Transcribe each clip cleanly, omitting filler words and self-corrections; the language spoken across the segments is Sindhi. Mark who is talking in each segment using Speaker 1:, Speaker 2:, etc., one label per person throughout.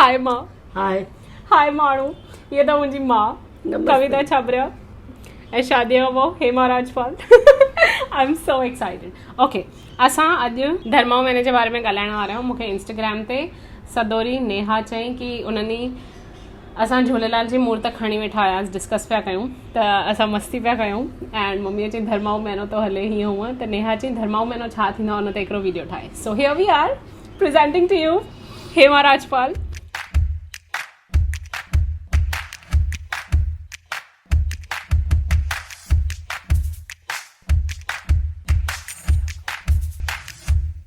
Speaker 1: هاء مان.
Speaker 2: هاء.
Speaker 1: هاء ماڻهو هيء ته منهنجي ماء ڪويتا ڇاٻريا ۽ شاديء کان پوء Hema Rajpal. I am so excited. Okay اسان اڄ ڌرمائو مهيني جي باري ۾ ڳالهائڻ وارا آهيون. مون کي انسٽاگرام تي سدوري نيها چيائين ڪي ان ڏينهن اسان جهوليلال جي مورت کڻي ويٺا هياسين ڊسڪس پيا ڪيون ته اسان مستي پيا ڪيون ۽ مميء چيائين ڌرمائو مهينو ٿو هلي هيئن هونئن ته نيها چيائين ڌرمائو مهينو ڇا ٿيندو آهي ان تي هڪڙو ويڊيو ٺاهي so here we are presenting to you Hema Rajpal.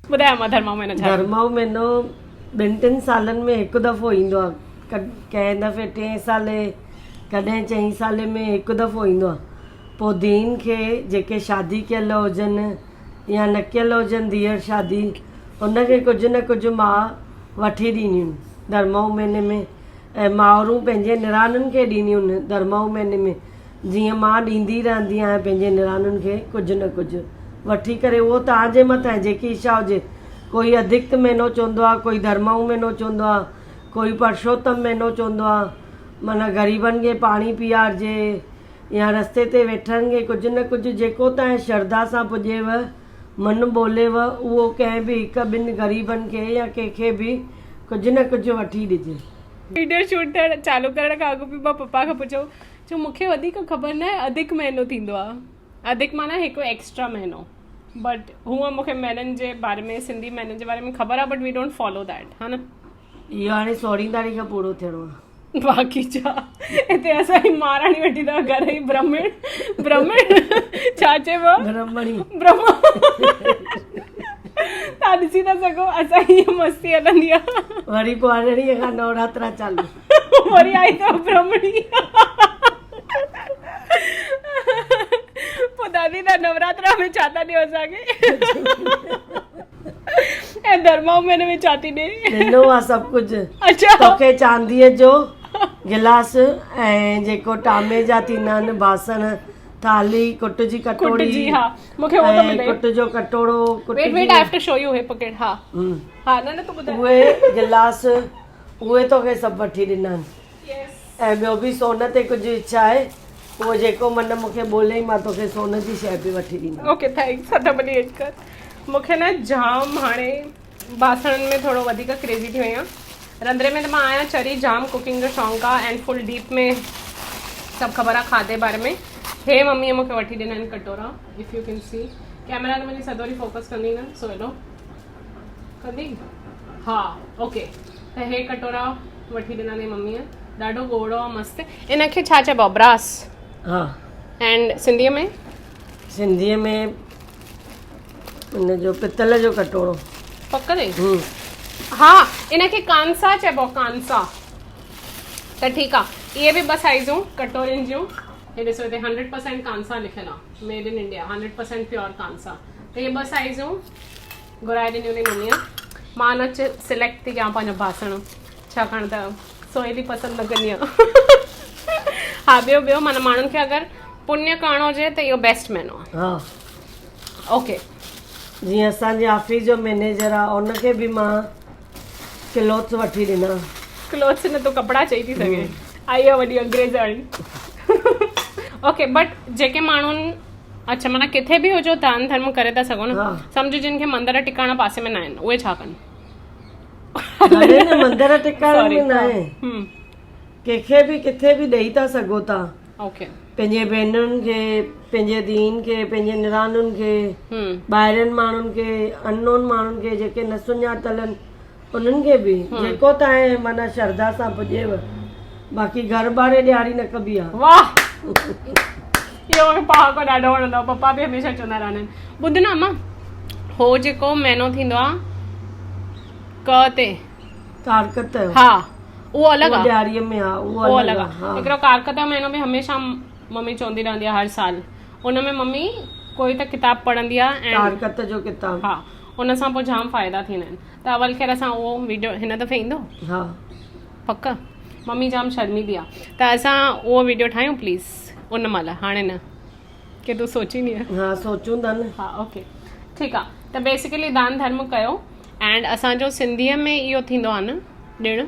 Speaker 1: ٻڌايو امان ڌرمائو مهينو ڇا آهي؟
Speaker 2: ڌرمائو مهينو ٻن ٽن سالن ۾ هڪ دفعو ايندو آهي. ڪنهن دفعي ٽئين سالي ڪڏهن چئين سالي ۾ هڪ دفعو ايندو آهي. پوء ڌيئن کي جيڪي شادي ڪيل هجن يا نه ڪيل هجن ڌيئر شادي ان کي ڪجهه نه ڪجهه ماء وٺي ڏينديون آهن ڌرمائو مهيني ۾ ۽ مائرون پنهنجي نڻانن کي ڏينديون آهن ڌرمائو مهيني ۾ جيئن مان ڏيندي رهندي آهيان پنهنجي نڻانن کي ڪجهه نه ڪجهه وٺي ڪري اهو توهان جي مٿان آهي جيڪي اڇا هجي ڪوئي اڌڪت مهينو چوندو آهي ڪوئي ڌرمائو مهينو چوندو آهي ڪوئي پرشوتم مهينو چوندو آهي معنيٰ غريبن کي پاڻي پيارجي يا رستي تي ويٺلن کي ڪجهه نه ڪجهه جيڪو توهان شرڌا سان پڄيو من ٻوليو اهو ڪنهن به هڪ ٻن غريبن کي يا ڪنهن کي به ڪجهه نه ڪجهه وٺي ڏجي.
Speaker 1: ويڊيو شوٽ ٿيڻ چالو ڪرڻ کان اڳ به مان پپا کان پڇيو ڇو مون کي وڌيڪ خبر ناهي اڌڪ مهينو ٿيندو آ اڌڪ معنيٰ هڪ ايڪسٽرا مهينو بٽ هونء مون کي مهينن جي باري ۾ سنڌي مهينن جي باري ۾ خبر آ but we don't follow that ها نه.
Speaker 2: اهو هاڻي سورهين تاريخ پورو ٿيڻو آ.
Speaker 1: باقي ڇا هتي اسان جي مهاراڻي ويٺي اٿو گهر جي برهمڻ برهمڻ ڇا چئبو آ؟
Speaker 2: برهمڻي.
Speaker 1: برهمڻ تان ڏسي ٿا سگهو اسان جي مستي هلندي آ.
Speaker 2: وري پوء ارڙهين کان نوراترا چالو.
Speaker 1: وري آئي اٿو برهمڻي. پوء دادي تان نوراترا ۾ ڇا ٿا ڏيو اسان کي؟ ۽ ڌرمائو مهيني ۾ ڇا ٿي ڏي؟
Speaker 2: ڏنو آ سڀ ڪجهه.
Speaker 1: اڇا.
Speaker 2: توکي چانديء جو گلاس ۽ جيڪو ٽامي جا ٿيندا آهن باسڻ، ٿالهي، ڪٽ جي ڪٽوڙي
Speaker 1: ڪٽ جي ها مون کي اهو ٿو
Speaker 2: ۽
Speaker 1: ملي.
Speaker 2: ڪٽ جو ڪٽوڙو، ڪٽ
Speaker 1: ويٽ
Speaker 2: جي
Speaker 1: wait I have to show you هي پڪڙ ها ها نه نه تون ٻڌاء.
Speaker 2: اهي گلاس اهي توکي سڀ وٺي ڏنا آهن. ۽ ٻيو به سون تي ڪجهه اڇا آهي اهو جيڪو من مون کي ٻولين مان توکي سون جي شيء به وٺي ڏيندم.
Speaker 1: اوڪي thanks هٿ ڀلي هيٺ ڪر. مون کي نه جام هاڻي باسڻن ۾ ٿورو وڌيڪ ڪريزي ٿي وئي آهيان. رنڌڻي ۾ ته مان آهيان چري جام ڪوڪنگ جو شونق آهي ۽ فل ڊيپ ۾ سڀ خبر آهي کاڌي باري ۾. هي مميء مون کي وٺي ڏنا آهن ڪٽورا if you can see camera ته منهنجي سدوري فوڪس ڪندي نه سو ايڏو ڪندي ها اوڪي ته هي ڪٽورا وٺي ڏنا اٿئي مميء ڏاڍو ڳوڙهو آ مست. ان کي ڇا چئبو آ براس؟
Speaker 2: ها.
Speaker 1: اينڊ سنڌيء ۾؟
Speaker 2: سنڌيء ۾ ان جو پتل جو ڪٽورو.
Speaker 1: پڪ اٿئي؟ ها ان کي ڪانسا چئبو آ ڪانسا. ته ٺيڪ آ اهي به ٻه سائيزون ڪٽورين جون. هي ڏسو هتي 100% ڪانسا لکيل آ ميڊ ان انڊيا 100% پيور ڪانسا. ته اهي ٻه سائيزون گهرائي ڏنيون اٿئي مميء. مان نه سليڪٽ ٿي ڪيان پنهنجو باسڻ ڇاڪاڻ ته سهيلي پسند نه ڪندي آهي. ها ٻيو ٻيو معنيٰ ماڻهن کي اگر پڃ ڪرڻو هجي ته اهو بيسٽ مهينو آهي.
Speaker 2: ها.
Speaker 1: اوڪي.
Speaker 2: جيئن اسان جي آفيس جو مئنيجر آهي ان کي به مان ڪلوٿس وٺي ڏنا.
Speaker 1: ڪلوٿس نه تون ڪپڙا چئي ٿي سگهين. آئي آ وڏي انگريزاڻي. اوڪي بٽ جيڪي ماڻهن اڇا معنيٰ ڪٿي به هجو دان ڌرم ڪري ٿا سگهو نه سمجهه جن کي مندر ٽڪاڻا پاسي ۾ ناهن اهي ڇا ڪن.
Speaker 2: ڀلي نه مندر ٽڪاڻن ۾ ناهي ڪنهن کي به ڪٿي به ڏئي ٿا سگهو ٿا.
Speaker 1: اوڪي.
Speaker 2: پنهنجي ڀينرن کي پنهنجي ڌيئن کي پنهنجي نڻانن کي ٻاهرين ماڻهن کي ان نون ماڻهن کي جيڪي نه سڃاتل آهن انهن کي به جيڪو تانء معنيٰ شرڌا سان پڄيو باقي گهر ٻاري ڏياري نه ڪبي آ.
Speaker 1: واھ اهو مونکي پهاڪو ڏاڍو وڻندو آ پپا به هميشه چوندا رهندا آهن ٻڌ نه اما هو جيڪو مهينو ٿيندو آ ڪ تي
Speaker 2: ڪارڪت جو
Speaker 1: ها اهو الڳ آ
Speaker 2: ڏياري ۾ ها
Speaker 1: اهو الڳ آ هڪڙو ڪارڪت جو مهينو به هميشه ممي چوندي رهندي آ هر سال ان ۾ ممي ڪوئي ته ڪتاب پڙهندي آ ۽
Speaker 2: ڪارڪت جو ڪتاب
Speaker 1: ها ان سان پوء جام فائدا ٿيندا آهن ته اول خير اسان اهو ويڊيو هن دفعي ايندو؟
Speaker 2: ها.
Speaker 1: پڪ؟ ممي جام شرميندي آ ته اسان اهو ويڊيو ٺاهيون پليز ان مهل هاڻي نه ڪي تون سوچيندينء؟
Speaker 2: ها سوچون ٿا نه.
Speaker 1: ها اوڪي ٺيڪ آ ته بيسيڪلي دان ڌرم ڪيو اينڊ اسان جو سنڌيء ۾ اهو ٿيندو آ نه ڏڻ.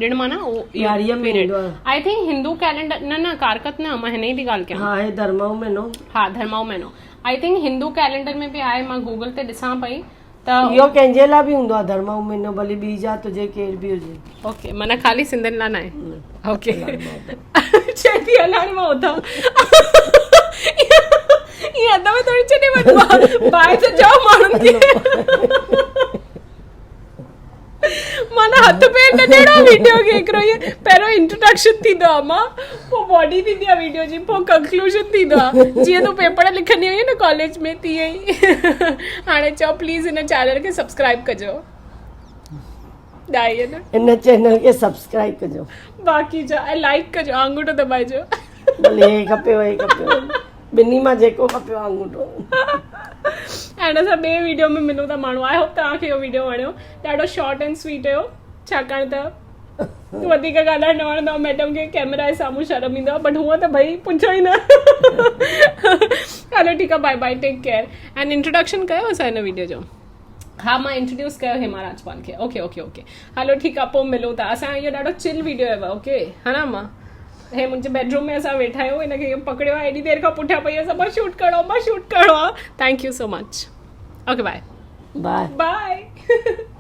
Speaker 1: ڏڻ معنيٰ اهو
Speaker 2: ڏياريء ۾ ايندو آهي.
Speaker 1: I think Hindu calendar نه نه ڪارڪت نه مان هن جي ٿي ڳالهه ڪيان.
Speaker 2: ها هي ڌرمائو مهينو.
Speaker 1: ها ڌرمائو مهينو I think Hindu calendar ۾ به آهي مان گوگل تي ڏسان پئي ته.
Speaker 2: اهو ڪنهن جي لاء به هوندو آهي ڌرمائو مهينو ڀلي ٻي ذات هجي ڪير به هجي.
Speaker 1: اوڪي معنيٰ خالي سنڌين لاء ناهي اوڪي چئي ٿي هل هاڻي مان اٿان ائين اڌ ۾ ٿوري ڇڏي وڃبو آهي باء ته چئو ماڻهن کي. معنيٰ هٿ پير نه ڏيڻو ويڊيو کي هڪڙو ائين پهريون انٽروڊڪشن ٿيندو آهي مان پوء باڊي ٿيندي آهي ويڊيو جي پوء ڪنڪلوزن ٿيندو آهي جيئن تون پيپر لکندي هئي نه ڪاليج ۾ تيئن ئي هاڻي چئو پليز هن چينل کي سبسڪرائب ڪجو ڏائي نه
Speaker 2: هن چينل کي سبسڪرائب ڪجو
Speaker 1: باقي جا ۽ لائڪ ڪجو آڱوٺو دٻائجو
Speaker 2: ڀلي هي کپيو هي کپيو ٻنهي مان جيڪو کپيو آڱوٺو.
Speaker 1: ۽ ان سان ٻئي ويڊيو ۾ ملون ٿا ماڻهو I hope توهان کي اهو ويڊيو وڻيو ڏاڍو شارٽ اينڊ سويٽ هيو ڇاڪاڻ ته وڌيڪ ڳالهائڻ نه وڻندو آهي ميڊم کي ڪيمرا جي سامهون شرم ايندو آهي بٽ هونء ته ڀئي پڇو ئي نه هلو ٺيڪ آهي bye bye take care and introduction ڪيو اسان هن ويڊيو جو ها مان انٽروڊيوس ڪيو هيما راجپال کي اوڪي اوڪي اوڪي هلو ٺيڪ آهي پوء ملون ٿا اسان اهو ڏاڍو چل ويڊيو هيو اوڪي ها نه اما هي منهنجي بيڊروم ۾ اسان ويٺا آهيون هن کي اهو پڪڙيو آهي ايڏي دير کان پٺيان پئي آهي مان شوٽ ڪرڻو آهي مان شوٽ ڪرڻو آهي thank you so much okay bye
Speaker 2: bye
Speaker 1: bye.